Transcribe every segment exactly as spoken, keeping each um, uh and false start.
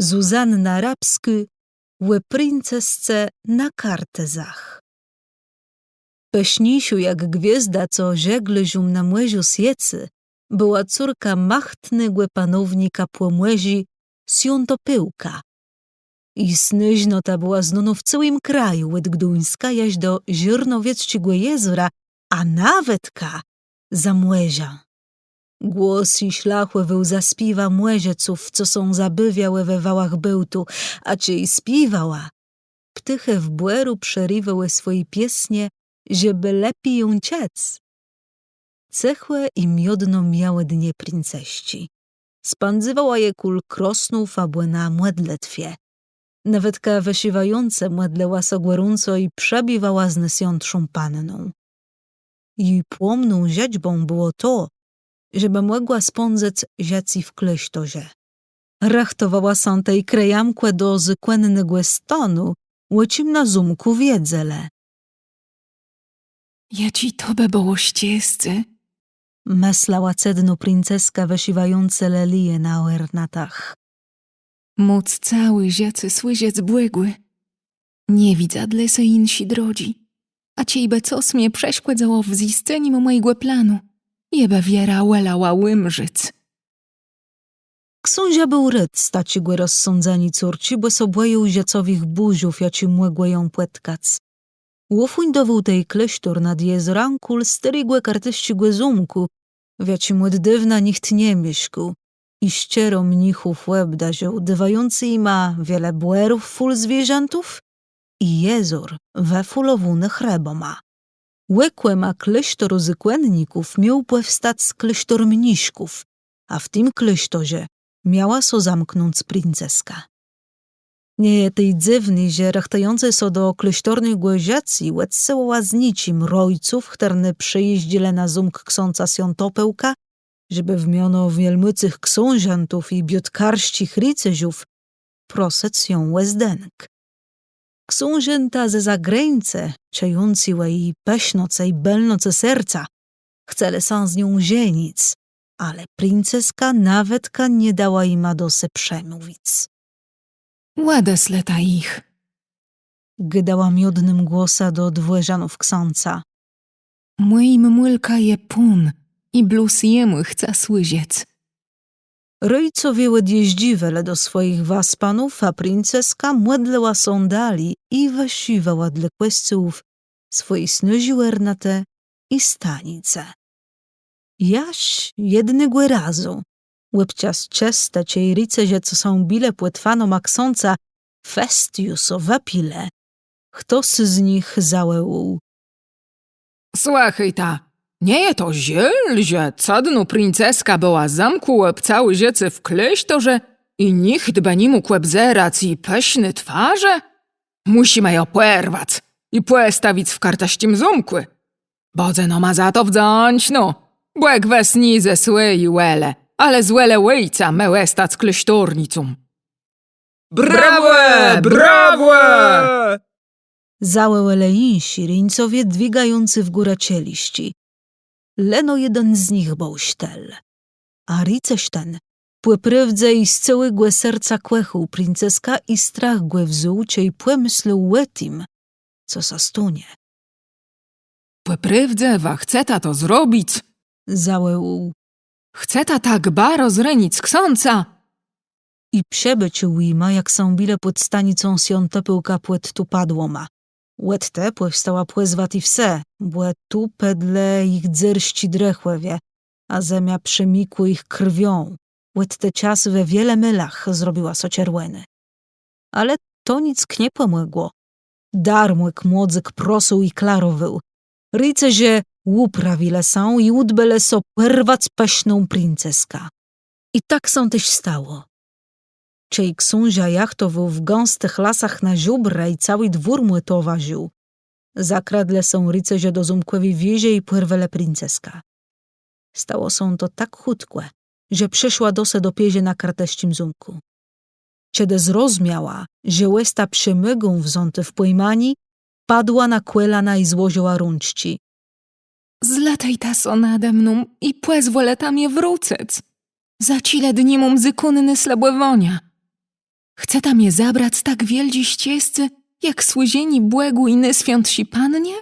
Zuzanna Rabskô. Ò princesce na Kartuzach. Pëszniészô jak gwiôzda, co żeglôrzóm na mòrzu swiécy, bëła córka machtnégò panownika Pòmòrzi, Swiãtopôłka. Ji snôżnota bëła znónô w całim kraju, òd Gduńska jaż do Żarnowiecczégò jezora, a nawetka za mòrzã. Głos ji szlachòwôł za spiéwã mòrzëców, co sã zabôwiałë we wałach Bôłtu, a czej spiéwała, ptôchë w bòru przeriwałë swòje piesnie, żebë lepi jã czëc. Cëchò i miodno mijałë dnie princesczi. Spãdzywała je kòl krôsnów abò na mòdlëtwie. Nawetka wësziwającë mòdlëła sã gòrąco i przebiwała z Nôswiãtszą Panną. Ji płomną żëczbą bëło to, żebë mògła spãdzëc żëcé w klôsztorze. Rëchtowała sã tej krëjamkò do zôkònnégò stanu, ò czim na zómkù wiedzelë. Jaczé to bë bëło szczescé, mëslała cëdnô princeska wësziwającë lelije na òrnatach. Móc całé żëcé służëc Bògù. Nie widzã dlô se jinszi drodżi. A czejbë cos mie przeszkòdzało w zjiscenim mòjégò planu, jô bë wierã wòlała ùmrzec. Ksążã béł rôd z taczégò rozsądzeniô córczi, bò sã bòjôł żëcowëch bùrzów, jaczé mògłë jã pòtkac. Ùfùndowôł tej klôsztór nad jezorã kòl stôrégò kartësczégò zómkù, w jaczim òd dôwna nicht nie mieszkôł, i szczero mnichów òbdarził, dôwającë jima wiele bòrów fùl zwierzãtów i jezór wëfùlowónëch rëbama. Òkòma klôsztoru zôkònników miôł pòwstac klôsztór mniszków, a w tim klôsztorze miała sã zamknąc princeska. Nie je tej dzywné, że rëchtëjącë sã do klôsztornégò żëcô òdsyłała z niczim rôjców, chtërny przëjéżdżelë na zómk ksãca Swiãtopôłka, żebë w miono wielmòcnëch ksążãtów i biôtkarsczich ricerzów prosëc jã ò zdënk. Ksążãta ze zagrańcë, czëjącë ò ji pësznoce i bëlnoce serca, chcelë sã z nią żenic, ale princeska nawetka nie dała jima do se przemówic. Òdeslëta jich, gôdała miodnym głosã do dwòrzanów ksãca. Mòjim mùlkã je Pón i blós jemù chcã służëc. Rôjcowie òdjéżdżiwelë do swòjich waspanów, a princeska mòdlëła sã dali i wësziwała dlô kòscółów swòje snôżé òrnatë i stanice. Jaż jednégò razu, òbczas czëstë, czej ricerze, co sã bilë pòd fanama ksãca, fest ju so wëpilë, chtos z nich zawòłôł: Słëchôjta, nie je to żôl, że cëdnô princeska bëła zamkłô òb całé żëcé w klôsztorze i nicht bë ni mógł òbzerac ji pëszny twarzë? Mùszimë jã pòrwac i pòstawic w kartësczim zómkù. Bãdze nama za to wdzãcznô, bò gwës nié ze swòji wòlë, ale z wòlë òjca mô òstac klôsztornicą. Brawò! Brawò! Zawòłelë jinszi rińcowie dwigający w górã czeliszczi. Leno jeden z nich béł sztël. A ricérz ten pò prôwdze i z całégò serca kòchôł princeskã i strach gò wzął, czej pòmëslôł ò tim, co sã stónie. Pò prôwdze wa chceta to zrobic? Zawòłôł. Chceta tak baro zrenic ksãca? I przëbôcził jima, jak sã bilë pòd stanicą Swiãtopôłka pòd Tupadłoma. Òd te pòwstała pòzwa ti wsë, bò tu padlë jich dzyrsczi drëchòwie, a zemia przemikła jich krwią. Òd te czasu we wiele môlach zrobiła sã czerwònô. Ale to nick nie pòmògło. Darmôk młodzyk prosył i klarowôł. Ricérze ùprawilë sã i ùdbelë so pòrwac pëszną princeskã. I tak sã téż stało. Czej ksążã jachtowôł w gãstëch lasach na żubra i całi dwór mù towarził, zakradlë sã ricérze do zómkòwi wieżë i pòrwelë princeskã. Stało sã to tak chùtkò, że przëszła do se dopiérze na kartësczim zómkù. Czedë zrozmiała, że òsta przemògą wzãtô w pòjmanié, padła na kòlana i złożëła rãczczi. Zlëtôjta so nade mną i pòzwòlëta mie wrócëc. Za czile dni móm zôkónné slëbòwania. Chceta mie zabrac tak wiôldżé szczescé, jak służenié Bògù i Nôswiãtszi Pannie?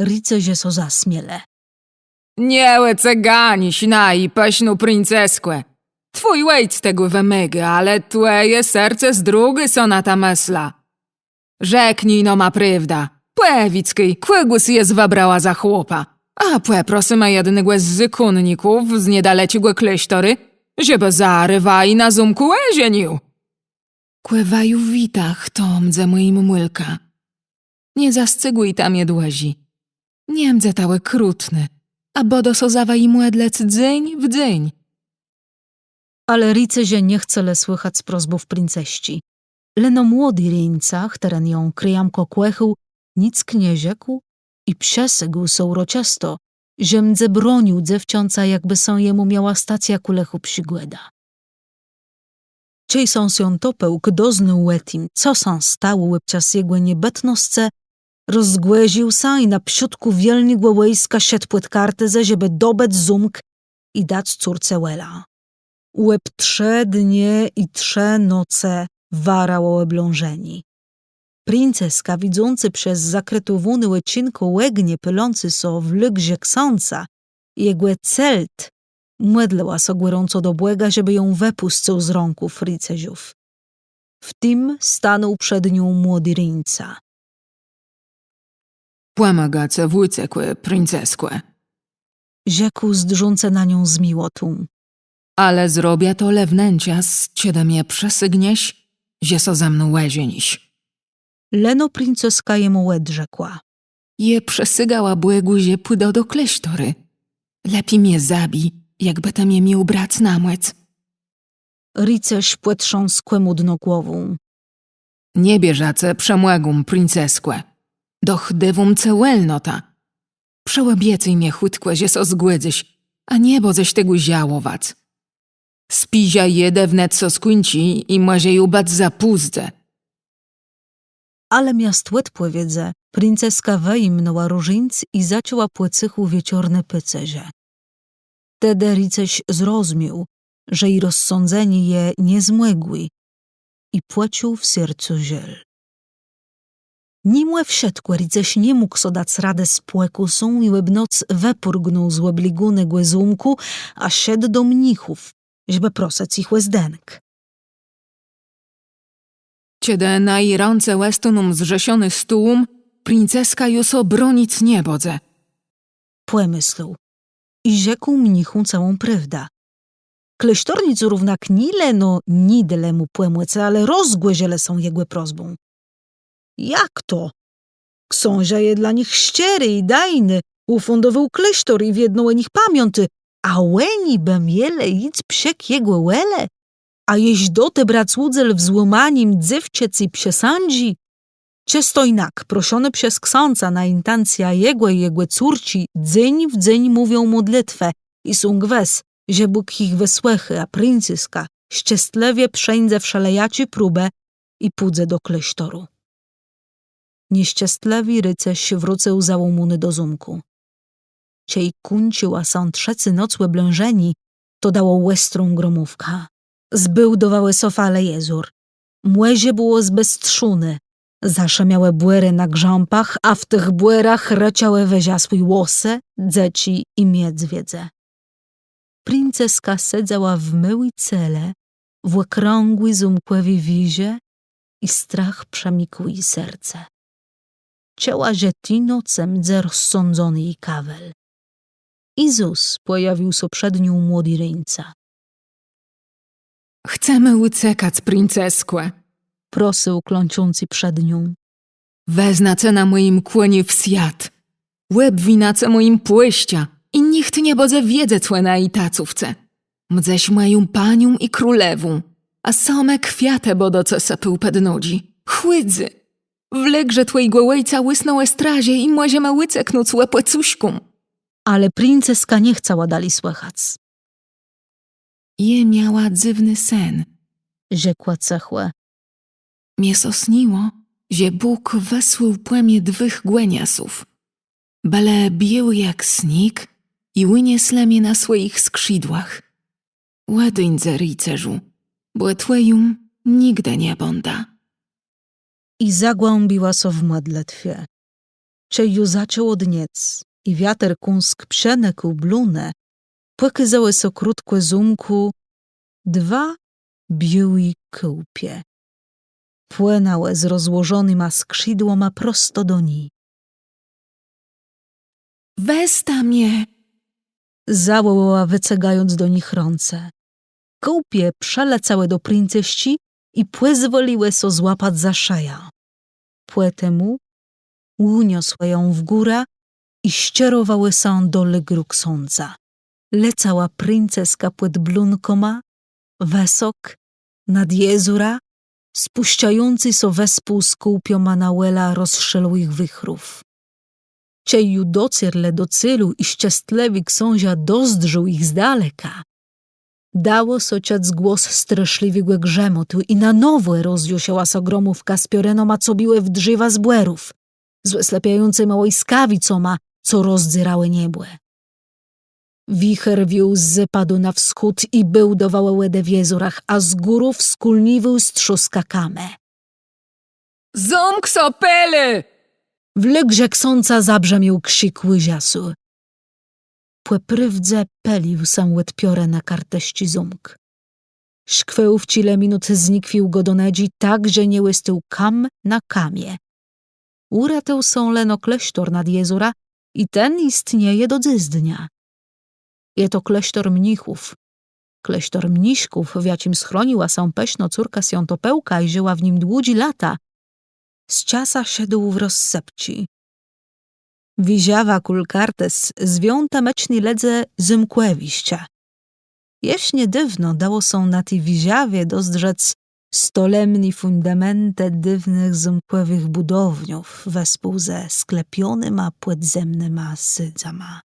Ricerze sã zasmielë. Nie òcëganisz, najpësznô princeskò. Twój òjc tegò wëmôgô, ale twòje serce z drëdżi so na to mëslô. Rzeknij nama prôwdã. Pòwiédzkôj, kògò jes wëbrała za chłopa. A pòprosymë jednégò z zôkónników z niedalecczégò klôsztoru, żebë zarô waju na zómkù òżenił. Kò waju wita, chto mdze mòjim mùlkã. Nie zascygôjta mie dłëżi. Nie mdzeta òkrutny, a bãdã sã za waju mòdlëc dzéń w dzéń. Ale ricerze nie chcelë słëchac prosbów princesczi. Leno młodi rińca, chtëren jã krëjamkò kòchôł, nick nie rzekł i przësygł so ùroczësto, że mdze bronił dzéwczãca, jakbë sã jemù miała stac jakô lëchô przigòda. Czej Swiãtopôłk doznôł ò tim, co sã stało òbczas jegò niebëtnoscë, rozgòrził sã i na przódkù wiôldżégò wòjska szedł pòd Kartuzë, żebë dobëc zómk i dac córce Wëlã. Òb trzë dnie i trzë nocë warało òblãżenié. Princeska, widzącë przez zakrëtowóné òczinkò ògnie pôlącé sã w lëgrze ksãca, jegò celt, mòdlëła sã gòrąco do Bòga, żebë jã wëpùscył z rãków ricerzów. W tim stanął przed nią młodi rińca. Pòmògã cë w ùcekù, princeskò, rzekł, zdrzącë na nią z miłotą. Ale zrobiã to le wnenczas, czedë mie przësygniesz, że sã ze mną òżenisz. Leno princeska jemù òdrzekła. Jô przësygała Bògù, że pùdã do klôsztoru. Lepi mie zabij, jakbë të mie miôł brac na mòc. Ricerz pòtrząsł kòmùdno głową. Nie bierzã ce przemògą, princeskò. Doch dôwóm cë wòlnotã. Przëòbiecuj mie chùtkò, że sã zgòdzysz, a nie bãdzesz tegò żałowac. Spiész, a jeden wnet sã skùńczi i mòże ju bëc za pózdze. Ale miast òdpòwiedzë, princeska wëjimnãła różańc i zaczãła pò cëchù wieczorné pôcerze. Tedë ricérz zrozmiôł, że ji rozsądzenié je niezmògłé, i pòczuł w sercu żôl. Nimò wszëtkò ricérz nie mógł so dac radë z pòkùsą i òb noc wëpòrgnął z òblégónégò zómkù, a szedł do mnichów, żebë prosëc jich ò zdënk. Czedë naji rãce òstóną zrzeszoné stułą, princeska ju sã bronic nie bãdze, pòmëslôł i rzekł mnichóm całą prôwdã. Klôsztornicë równak nié leno nie delë mù pòmòcë, ale rozgòrzëlë sã jegò prosbą. Jak to? Ksążã je dlô nich szczéri i dajny, ùfùndowôł klôsztór i wiedno ò nich pamiãtô, a òni bë mielë jic przék jegò wòlë, a jesz do te brac ùdzél w złómanim dzéwczëcy przësãdżi? Czësto jinak, proszony przez ksãca na intencjã jegò i jegò córczi, dzéń w dzéń mówią mòdlëtwë i są gwës, że Bóg jich wësłëchô, a princeska szczestlëwie przeńdze wszelejaczé próbë i pùdze do klôsztoru. Nieszczestlëwi ricérz wrócył załómóny do zómkù. Czej kùńczëła sã trzecô noc òblãżeniô, to dało òstrą grómówkã. Zbùdowałë sã fale jezór. Mòrze bëło zbestrzóné. Zaszëmiałë bòrë na grzãpach, a w tëch bòrach rëczałë wëżasłé łosë, dzëczi i miedwiedze. Princeska sedzała w môłi celë, w òkrãgłi zómkòwi wieżë, i strach przenikł ji serce. Czëła, że ti nocë mdze rozsądzony ji kawel. I zôs pòjawił sã przed nią młodi rińca. Chcemë ùcekac, princeskò, prosył, klãczącë przed nią. Weznã ce na mòjim kòniu w swiat. Òbwinã ce mòjim płôszczã i nicht nie bãdze wiedzec ò naji tacówce. Mdzesz mòją panią i królewą, a same kwiatë bãdã ce sëpôł pòd nodżi. Chòdz! W lëgrze twòjégò òjca ùsnãłë straże i mòżemë ùceknąc ò pòcëszkù. Ale princeska nie chcała dali słëchac. Jô miała dzywny sen, rzekła cëchò. Mie sã sniło, że Bóg wësłôł pò mie dwùch gòniasów. Bëlë biôłi jak sniég i ùnieslë mie na swòjich skrzidłach. Òdińdzë, ricerzu, bò twòją nigdë nie bãdã. I zagłãbiła sã w mòdlëtwie. Czej ju zaczãło dniec i wiater kąsk przenëkôł blónë, pòkôzałë sã krótkò zómkù dwa biôłé kôłpie. Płënãłë z rozłożonyma skrzidłama prosto do ni. Wezta mie! Zawòłała, wëcygając do nich rãce. Kôłpie przëlecałë do princesczi i pòzwòliłë sã złapac za szëjã. Pòtemù ùniosłë jã w górã i sczerowałë sã do lëgru ksãca. Lecała princeska pòd blónkama, wësok, nad jezora, spùszczającé sã wespół z kôłpiama na wòlã rozszalałëch wichrów. Czej ju docerlë do célu i szczestlëwi ksążã dozdrzôł jich z daleka, dało sã czëc głos straszlëwégò grzëmòtu i na nowò rozjusziła sã gromówka z piorënama, co biłë w drzewa z bòrów, z òslepiającyma łiskawicama, co rozdzérałë niebò. Wicher wiôł z zôpadu na wschód i bôłdowôł wòdã w jezorach, a z górów skùlniwôł z trzôskã kamë. Zómk sã pôli! W lëgrze ksãca zabrzmiôł krzik ùrzasu. Pò prôwdze pôlił sã òd piorëna kartësczi zómk. Szkwôł w czile minut znikwił gò do nëdżi tak, że nie òstôł kam na kamie. Ùretôł sã leno klôsztor nad jezorã i ten jistnieje do dzys dnia. Je to klôsztor mnichów. Klôsztor mniszków, w jaczim schroniła sã pësznô córka Swiãtopôłka i żëła w nim dłudżé lata, z czasã szedł w rozsëpczi. Wëżawã kòl kartës zwią tameczny lëdze zómkòwiszczã. Jesz niedôwno dało sã na ti wëżawie dozdrzec stolemné fùndameńtë dôwnëch zómkòwëch bùdowniów wespół ze sklepionyma pòdzemnyma sôdzama.